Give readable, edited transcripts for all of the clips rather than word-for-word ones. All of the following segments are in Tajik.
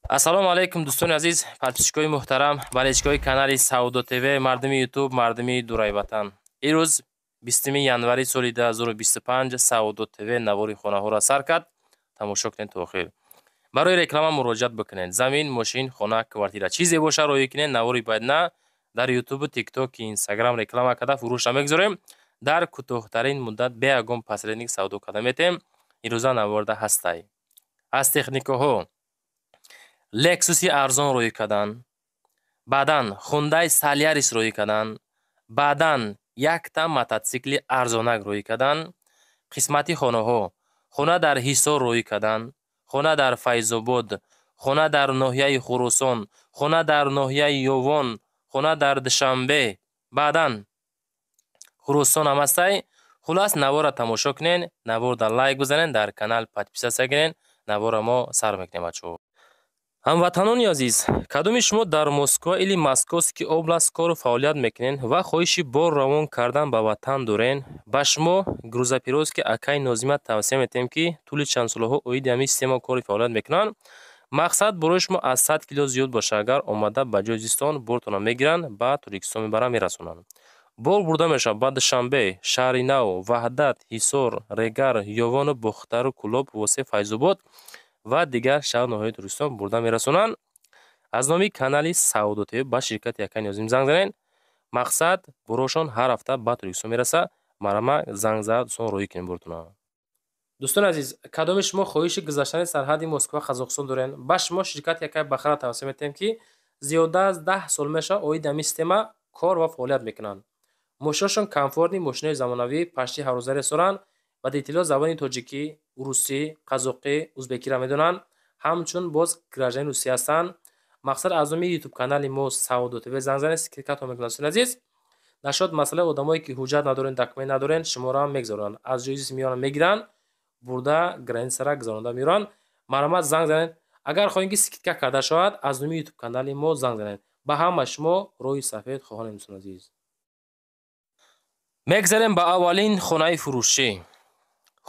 Ассалому алайкум, дӯстони азиз, подписчикои муҳтарам, болельщикои канали Савдо ТВ, мардуми Ютуб, мардуми дураи ватан. Ирӯз 20 январи соли 2025 Савдо ТВ навори хонаҳоро сар кард. Тамошо кунед то охир. Барои реклама муроҷиат бикунед. Замин, мошин, хона, квартира, чизе боша, роҳӣ кунед. Навори баъдна дар Ютубу, Тикток, Инстаграм реклама карда, фурӯшра мегузорем. Дар кӯтоҳтарин муддат бе ягон посредник савдо карда метем. Ирӯза наворда ҳастай. Аз техникаҳо Лексуси арзон роҳӣ кардан, баъдан Хундай Солярис роҳӣ кардан, баъдан якта мототсикли арзонак роҳӣ кардан. Қисмати хонаҳо: хона дар Ҳисор роҳӣ кардан, хона дар Файзобод, хона дар ноҳияи Хуросон, хона дар ноҳияи Ёвон, хона дар Душанбе, баъдан Хуросон ҳам ҳастай. Хулас, наворро тамошо кунед, наворда лайк бизанед, дар канал подписаться кунед. Наворро мо сар мекунем, бачаҳо. Ҳамватанони азиз, кадоми шумо дар Москва или Московский область кору фаъолият мекунед ва хоҳиши бор равон кардан ба ватан дорен, ба шумо грузоперевозки акай Нозима тавсия метиҳем, ки тӯли чанд солаҳо оиди ҳамин система кори фаъолият мекунанд. Мақсад, борои шумо аз 100 кило зиёд боша, агар омада ба ҷои зистон бортонро мегиранд, ба Тоҷикистон мебаранд, мерасонанд. Бор бурда мешавад ба Душанбе, Шаҳри Нав, Ваҳдат, Ҳисор, Регар, Ёвону Бохтару Кӯлоб, Восеъ, Файзобод ва дигар шаҳру ноҳияҳои Тоҷикистон бурда мерасонанд. Аз номи канали Савдо ТВ ба ширкати акай Нозим занг занед. Мақсад, борошон ҳар ҳафта ба Тоҷикистон мерасад. Марама занг зада, дӯстон, роҳӣ кунед бортона. Дӯстони азиз, кадоми шумо хоҳиши гузаштани сарҳади Москва, Қазоқистон дорен, ба шумо ширкати акай Бахара тавсия метиҳем, ки зиёда аз 10 сол мешавад, оиди ҳамин система кор ва фаъолият мекунанд. Мошиношон комфортный, мошинои замонавӣ, пашти ҳаррӯза ресоранд ва детально забони тоҷикӣ, русӣ, қазоқӣ, узбекиро медонанд. Ҳамчун боз гражданини Русия ҳастанд. Мақсад, аз номи Ютуб канали мо Савдо ТВ занг занед, скидкатон мекунанд. Дӯстони азиз, нашод масъалаи одамое ки ҳуҷҷат надорен, документ надорен, шуморо ҳам мегузаронанд, аз ҷои зист меёранд, мегиранд, бурда границара гузаронда меёранд. Марҳамат, занг занед. Агар хоҳем, ки скидка карда шавад, аз номи Ютуб канали мо занг занед. Ба ҳама шумо роҳи сафед хоҳонем, дӯстони азиз. Мегзарем ба аввалин хонаи фурӯшӣ.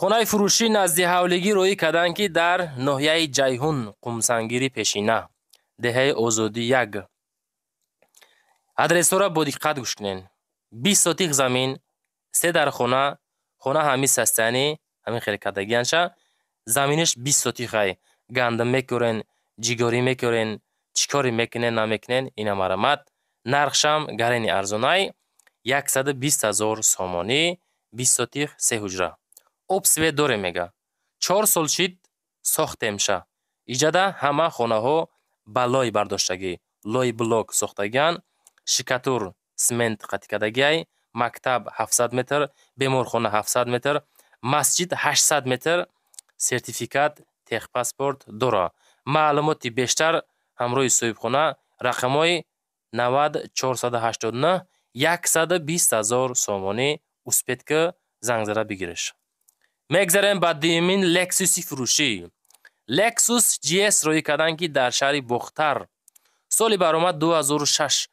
Хонаи фурӯшӣ назди ҳавлигӣ роҳӣ карданд, ки дар ноҳияи Ҷайҳун, Қумсангири пешина, деҳаи Озодӣ 1. Адресҳоро бо диққат гӯш кунед. 20 сотих замин, се дар хона, хона ҳамин состояние, ҳамин хеле кардагианша. Заминаш 20 сотихай. Гандум мекорен, ҷигорӣ мекорен, чӣ коре мекунен, намекунен, ина марҳамат. Нархшам гарени арзонай, 120 000 сомонӣ, 20 сотих, се ҳуҷра. Об, свет дорем, мега. 4 сол шид сохтемша. Иҷада ҳама хонаҳо ба лой бардоштагӣ, лой блок сохтагианд, штукатур, смент қатӣ. Мактаб 700 метр, беморхона 700 метр, масҷид 800 метр, сертификат, техпаспорт дора. Маълумоти бештар ҳамроҳи соҳибхона рақамҳои 90 489. 120 000 сомонӣ, успеть ки, занг зада бигириш. Мегзарем ба дуюмин Лексуси фурӯшӣ. Лексус GS роҳӣ карданд, ки дар шаҳри Бохтар, соли баромад 2006,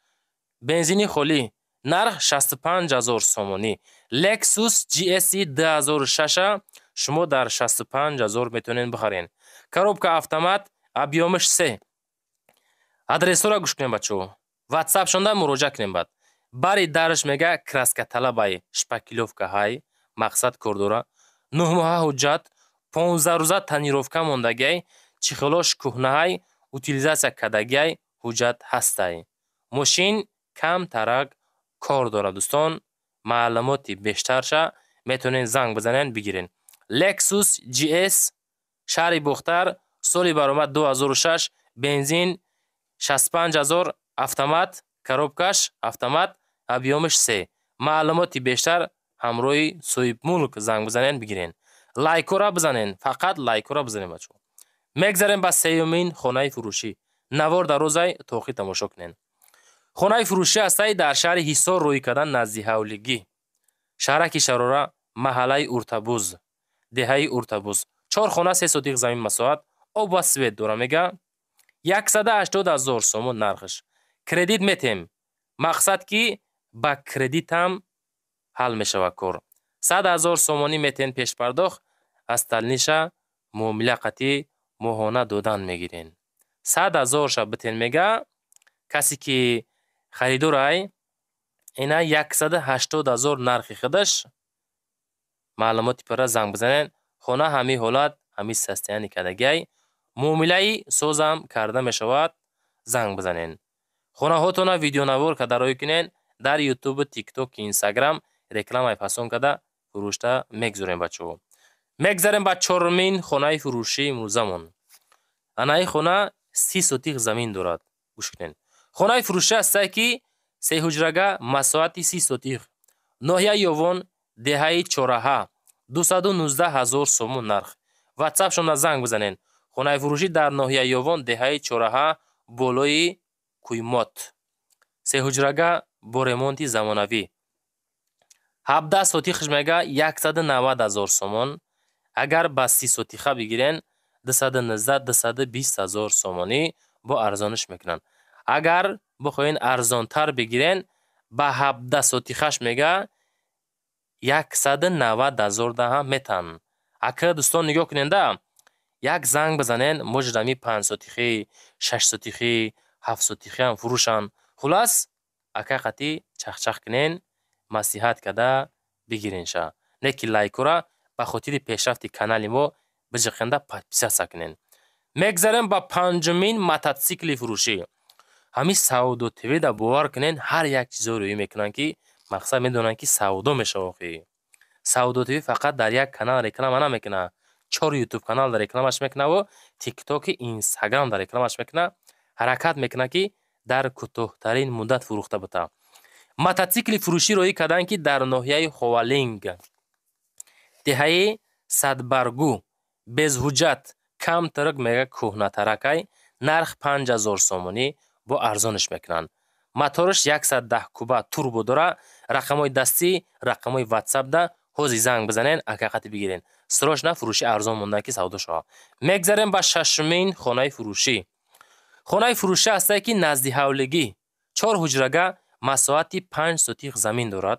бензини холӣ, нарх 65 000 сомонӣ. Лексус GS 2006 шумо дар 65 000 метавонед бихаред. Коробка автомат, объёмаш се. Адресҳоро гӯш кунем, бачаҳо. Ватсапшонда муроҷиат кунем. Баъд бари дарш мега, краска талабай, шпаклёвка ҳай, мақсад, кор дора. 9 моҳа ҳуҷҷат, 15 рӯза тонировка мондагиай, чехолош кӯҳнаҳай, утилизация кардагиай, ҳуҷҷат ҳастай. Мошин камтарак кор дорад, дӯстон. Маълумоти бештарша метавонед занг бизанед, бигиред. Lexus GS, шаҳри Бохтар, соли баромад 2006, бензин, 65 000, автомат, коробкаш автомат, объёмаш се. Маълумоти бештар ҳамроҳи соҳибмулк занг бизанед, бигиред. Лайкҳоро бизанед, фақат лайкҳоро бизанед, бачаҳо. Мегзарем ба сеюмин хонаи фурӯшӣ. Навор дар рӯзай то охир тамошо кунед. Хонаи фурӯшӣ ҳастаи дар шаҳри Ҳисор рӯй кардан, назди ҳавлигӣ, шаҳраки Шарора, маҳаллаи Уртабуз, деҳаи Уртабуз. Чор хона, се сотих замин масоҳат, об ва свет дора, мега. 180 000 сомон нархаш. Кредит метем. Мақсад, ки ба кредитам ҳал мешавад кор. 100 000 сомонӣ метен пешпардохт, остальныйша муомила қатӣ моҳона додан мегирен. 100 ҳазор ша битен мега. Касе ки харидорай, ина 180 ҳазор нархи худаш. Маълумоти пурра занг бизанед. Хона ҳамин ҳолат, ҳамин состояние кардагиай. Муомилаи созам карда мешавад. Занг бизанед. Хонаҳотона видеонавор карда рӯй кунед. Дар Ютуб, Тикток, Инстаграм рекламаи фасон карда фурӯшта мегузорем, бачаҳо. Мегзарем ба чорумин хонаи фурӯшии имрӯзамон. Анаи хона 30 сотих замин дорад. Гӯш кунед. Хонаи фурӯшӣ ҳастае ки сеҳуҷрага, масоҳати 30 сотих. Ноҳияи Ёвон, деҳаи Чораҳа, 219 ҳазор сомон нарх. Ватсапшонда занг бизанед. Хонаи фурӯшӣ дар ноҳияи Ёвон, деҳаи Чораҳа, болои Куймот. Сеҳуҷрага бо ремонти замонавӣ. 17 сотихш мега 190 ҳазор сомон. Агар ба 30 сотиха бигирен, 219, 220 ҳазор сомонӣ бо арзониш мекунанд. Агар бихоҳен арзонтар бигирен, ба 17 сотихаш мега 190 ҳазор даҳам метаҳанд. Ака дӯстон, нигоҳ куненда, як занг бизанен, может ами 5 сотихӣ, 6 сотихӣ, 7 сотихиам фурӯшанд. Хулас, ака қатӣ чахчах кунен, маслиҳат карда бигиренша. Не ки лайкора ба хотири пешрафти канали мо биҷиқенда подписаться кунен. Мегзарем ба панҷумин мототсикли фурӯшӣ. Ҳамин Савдо ТВ да бовар кунен, ҳар як чизо рӯӣ мекунанд, ки мақсад медонанд, ки савдо мешава охи. Савдо ТВ фақат дар як канал реклама намекунад. 4 Ютуб канал дар рекламаш мекунаву Тиктоки, Инстаграм дар рекламаш мекунад. Ҳаракат мекунад, ки дар кӯтоҳтарин муддат фурӯхта бута. Мототсикли фурӯшӣ роӣ карданд, ки дар ноҳияи Ховалинг, деҳаи Садбаргу, безҳуҷҷат, камтарак мега кӯҳнатаракай, нарх 5000 сомонӣ бо арзониш мекунанд. Мотораш 110 куба турбо дора, рақамҳои дастӣ, рақамҳои ватсапда ҳозир занг бизанен, ака қати бигирен. Срочно фурӯшӣ арзон монда, ки савдо шавад. Мегзарем ба шашумин хонаи фурӯшӣ. Хонаи фурӯшӣ ҳастае, ки назди ҳавлигӣ, 4 ҳуҷрага, масоҳати 5 сотих замин дорад.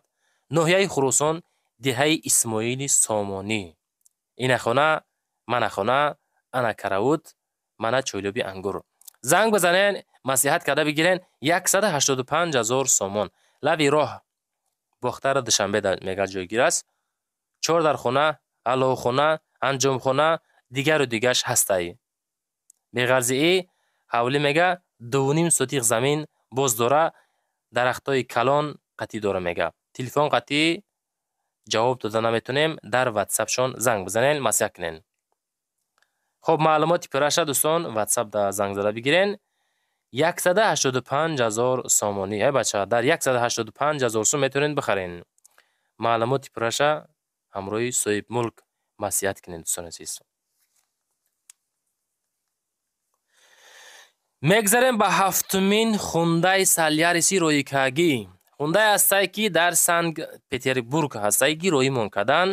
Ноҳияи Хуросон, деҳаи Исмоили Сомонӣ. Ина хона, мана хона, ана каравут, мана чойлоби ангур. Занг бизанен, маслиҳат карда бигирен, 185 ҳазор сомон. Лави роҳ Бохтара Душанбе мега ҷойгир аст. 4 дархона, аловхона, анҷомхона, дигару дигараш ҳастай. Беғарзи и ҳавлӣ мега 2.5 сотих замин боз дора, дарахтҳои калон қатӣ дора мега. Телефон қатӣ ҷавоб дода наметонем, дар ватсапшон занг бизанен, маслиҳат кунен. Хоб, маълумоти пурраша дӯстон ватсап да занг зада бигирен. 185 ҳазор сомонӣ. Эй бача, дар 185 ҳазор сум метавонед бихарен. Маълумоти пурраша ҳамроҳи соҳибмулк маслиҳат кунед, дӯстони азиз. Мегзарем ба ҳафтумин хундаи Саляриси роикагӣ. Хундай ҳастае, ки дар Санкт-Петербург ҳастае, ки роимон кардан.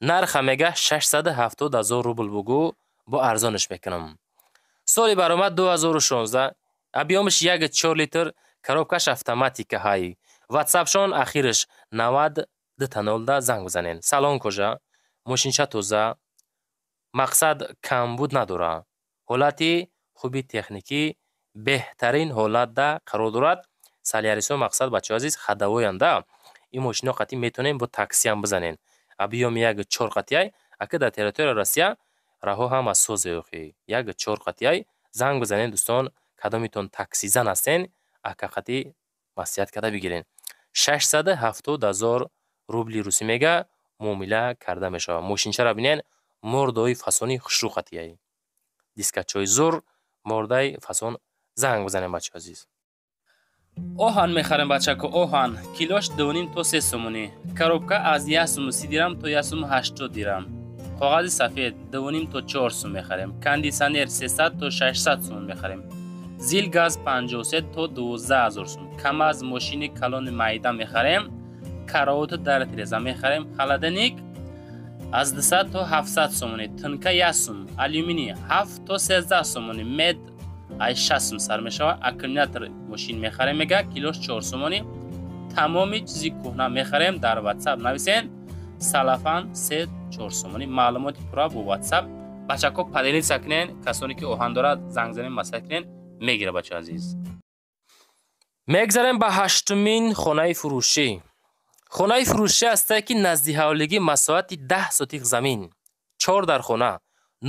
Нарха мега 670 ҳазор рубл бугу, бо арзониш мекунам. Соли баромад 2016, объёмаш 1,4 литр, коробкаш автоматика ҳай. Ватсапшон ахираш 92 да занг бизанен. Салон кожа, мошинча тоза, мақсад камбуд надора. Ҳолати хуби техникӣ беҳтарин ҳолатда қарор дорад. Салярисо мақсад бачаҳо азиз хадавоянда. Ин мошино қатӣ метавонем бо таксиам бизанен. Объёми 1,4 қатиай, ака дар территорияи Россия раҳо ҳама созе охи. 1,4 қатиай занг бизанен дӯстон, кадомитон таксизан ҳастен, ака қатӣ маслиҳат карда бигирен. 670 ҳазор рубли русӣ мега муомила карда мешавад. Мошинчаро бинен, мордои фасони хушрӯ қатиай. Дискачои зур, мордаи фасон. Занг бизанем бачаҳо азиз. Оҳан мехарем бачако, оҳан. Килош 2.5 то 3 сомонӣ. Коробка аз 1 сум 30 дирам то 1 сум 80 дирам. Коғази сафед 2.5 то 4 сум мехарем. Кондитсионер 300 то 600 сум мехарем. Зил газ 53 то 12 ҳазор сум. КамАЗ мошини калони майда мехарем. Караоту дар тиреза мехарем. Холодильник аз 200 то 700 сомонӣ. Тинка 1 сум. Алюминий 7 то 13 сомонӣ. Мед ай 6 сум сар мешавад. Аккумулятор мошин мехарем мега, килош 4 сомонӣ. Тамоми чизи кӯҳна мехарем, дар WhatsApp нависен. Салафан 3-4 сомонӣ. Маълумоти пурра бо WhatsApp Бачако, поделиться кунен. Касоне ки оҳан дорад, занг занен, маслиҳат кунен, мегира, бачаи азиз. Мегзарем ба ҳаштумин хонаи фурӯшӣ. Хонаи фурӯшӣ ҳастае, ки назди ҳавлигӣ, масоҳати 10 сотих замин, чор дар хона,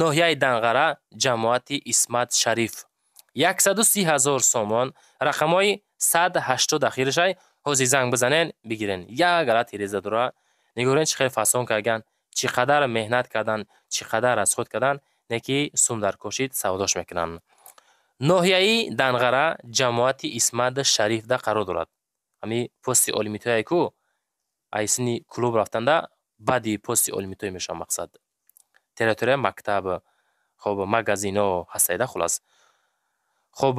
ноҳияи Данғара, ҷамоати Исмат Шариф, 130 000 сомон, рақамҳои 180 ахирашай. Ҳозир занг бизанен, бигирен. Як гала тиреза дора. Нигоҳ, чӣ хел фасон кардан, чӣ қадар меҳнат кардан, чӣ қадар расход кардан, не ки сум дар кошид, савдош мекунанд. Ноҳияи Данғара, ҷамоати Исмат Шарифда қарор дорад. Ҳами пости Олимитое ку, айсини клуб рафтанда, баъди пости Олимитое мешавад. Мақсад, территория мактаб, хоб, магазино ҳастаида. Хулас, хоб,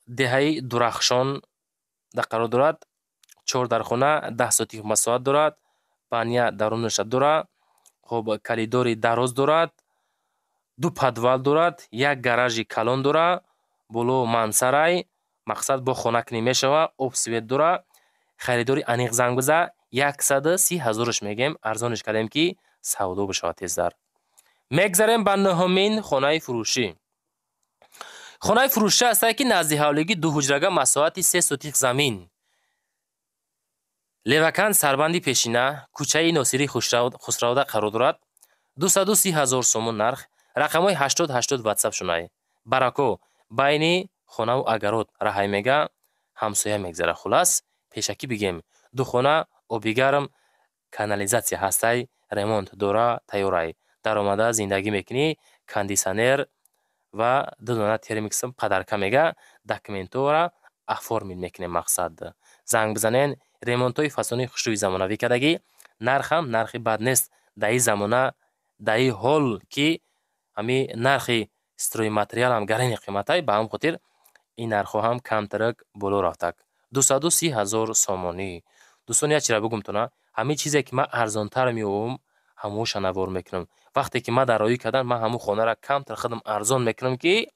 деҳаи Дурахшон да қарор дорад. Чор дар хона, 10 сотих масоҳат дорад, баня дарунаша дорад, хоб, коридори дароз дорад, ду подвал дорад, як гаражи калон дорад, боло мансарай. Мақсад, бо хонакунӣ мешавад, об, свет дорад. Харидори аниқ занг биза. 130 ҳазораш мегӯем, арзонеш кардем, ки савдо бишавад тезтар. Мегзарем ба нӯҳумин хонаи фурӯшӣ. Хонаи фурӯшӣ ҳастае, ки назди ҳавлигӣ, дуҳуҷрага, масоҳати 3 сотих замин, Левакан, сарбанди пешина, кӯчаи Носири Хусравда қарор дорад. 230 000 сомон нарх, рақамҳои 80 80 ватсап шунай. Барако, байни хонаву огород раҳай мега, ҳамсоя мегзара. Хулас, пешакӣ бигем: ду хона, оби гарм, канализатсия ҳастай, ремонт дора, тайёрай, даромада зиндагӣ мекунӣ, кондитсионер ва ду дона термикс подарка мега. Документора оформить мекунем. Мақсад, занг бизанен. Ремонтҳои фасони хушрӯи замонавӣ кардагӣ. Нархам нархи бад нест дар ин замона, дар ин ҳол, ки ҳами нархи стройматериалам гарани қиматай. Ба ҳамин хотир ин нархҳо ҳам камтарак боло рафтак. 230 000 сомонӣ. Дӯстон, як чизро бигӯмтона: ҳамин чизе ки ман арзонтар меёбам, ҳамоша навор мекунам. Вақте ки ман дар роҳӣ кардан, ман ҳамун хонаро камтар худам арзон мекунам, ки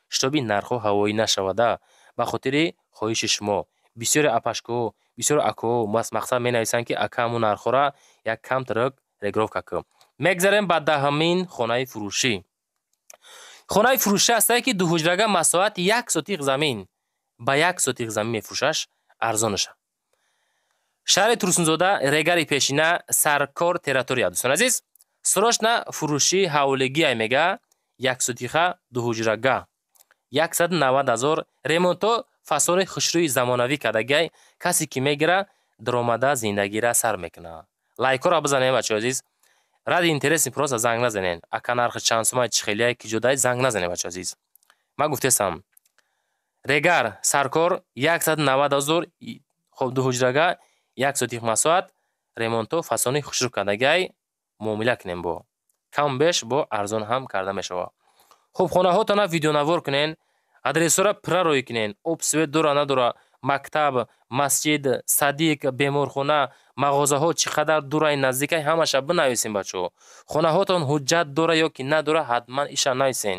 шитоби нархҳо ҳавоӣ нашавада. Ба хотири хоҳиши шумо, бисёре апашкаҳо, бисёре акаҳо, мақсад, менависанд, ки ака, ҳамун нархҳоро як камтарак регулировка кун. Мегзарем ба 10-умин хонаи фурӯшӣ. Хонаи фурӯшӣ ҳастае, ки дуҳуҷрага, масоҳати 1 сотих замин, ба 1 сотих замин мефурӯшаш, арзонаша. Шаҳри Турсунзода, Регари пешина, Саркор территория. Дӯстони азиз, срочно фурӯши ҳавлигия мега, 1 сотиха, дуҳуҷрага, 190 000, ремонтҳо фасони хушрӯи замонавӣ кардагиай. Касе ки мегира, даромада зиндагиро сар мекунад. Лайкҳоро бизанем, бачаҳои азиз. Ради интересный просто занг назанен: ака, нархи чанд сумай, чӣ хелияй, ки ҷодай. Занг назанем, бачаҳои азиз. Ман гуфтестам: Регар, Саркор, 190 000. Хоб, дуҳуҷрага, 1 сотих масоҳат, ремонтҳо фасони хушрӯ кардагиай. Муомила кунем, бо кам беш бо арзон ҳам карда мешавад. Хуб, хонаҳотона видеонавор кунен, адресҳоро пурра роҳӣ кунен: об, свет дора, надора, мактаб, масҷид, садик, беморхона, мағозаҳо чӣ қадар дурай, наздикай, ҳамаша бинависем, бачаҳо. Хонаҳотон ҳуҷҷат дора ё ки надора, ҳатман иша нависен.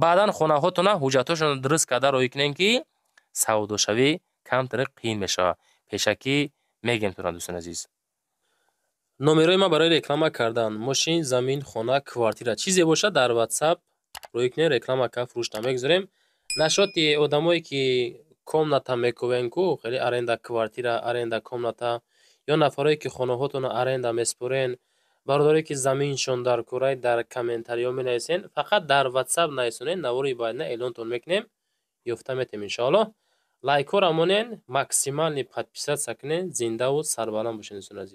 Баъдан хонаҳотона ҳуҷҷатҳошонро дуруст карда роҳӣ кунем, ки савдошавӣ камтар қиин мешавад. Пешакӣ мегем тона, дӯстони азиз. Номерои ман барои реклама кардан: мошин, замин, хона, квартира, чизе бошад, дар Ватсап роҳӣ кунед, реклама кард, фурӯшта мегузорем. Нашоти одамое ки комната мекӯвен ку, хеле аренда квартира, аренда комната, ё нафарое ки хонаҳотонро аренда месупорен, бародарое ки заминшон дар кӯрай, дар комментариҳо менависен. Фақат дар Ватсап нависонед, навори баъдина эълонтон мекунем, ёфта метем, иншоаллоҳ. Лайкҳоро монен, максимальный подписаться кунед. Зиндаву сарбаланд бошед, дӯстони азиз.